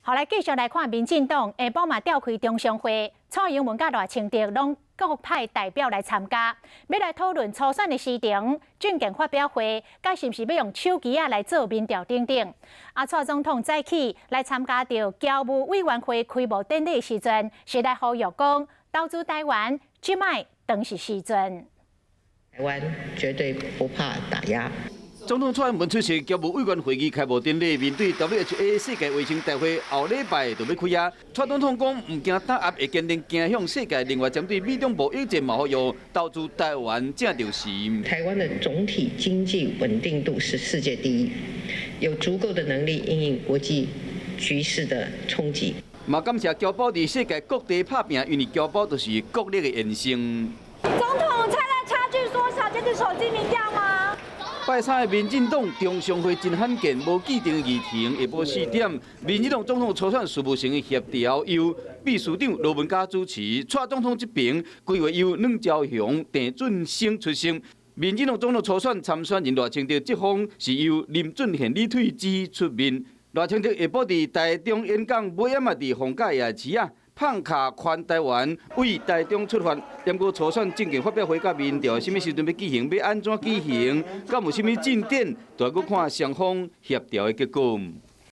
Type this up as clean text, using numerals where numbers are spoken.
好，來繼續來看民進黨下晡嘛召開中常會，蔡英文佮賴清德攏各派代表來參加，欲來討論初選的時程、政見發表會，佮是毋是欲用手機仔來做民調等等。啊，蔡總統早起來參加著僑務委員會開幕典禮的時陣，是來呼籲講投資台灣，這擺當是時陣。台灣絕對不怕打壓。總統蔡英文出席僑務委員會議開幕典禮，面對 WHA 世界衛生大會後禮拜就欲開啊。蔡總統講毋驚打壓，會堅定行向世界。另外，針對美中貿易戰嘛，呼籲投資台灣正著時。台灣的總體經濟穩定度是世界第一，有足夠的能力因應國際局勢的衝擊。嘛感謝僑胞佇世界各地拍拚，因為僑胞就是國力的延伸。總統，猜猜差距縮小，這是手機民調嗎？拜三的民進黨中常會真罕見，無既定議程，下晡4點，民進黨總統初選事務性的協調由秘書長羅文嘉主持，蔡總統這邊規劃由呂昭雄、鄭俊生出席。民進黨總統初選參選人賴清德這方是由林俊憲、李退之出面。賴清德下晡佇台中演講，尾暗嘛佇逢甲夜市啊，放卡環台灣，為台中出發。毋過初選政見發表會佮民調，啥物時陣欲舉行，欲按怎舉行，敢有啥物進展，都愛閣看雙方協調的結果。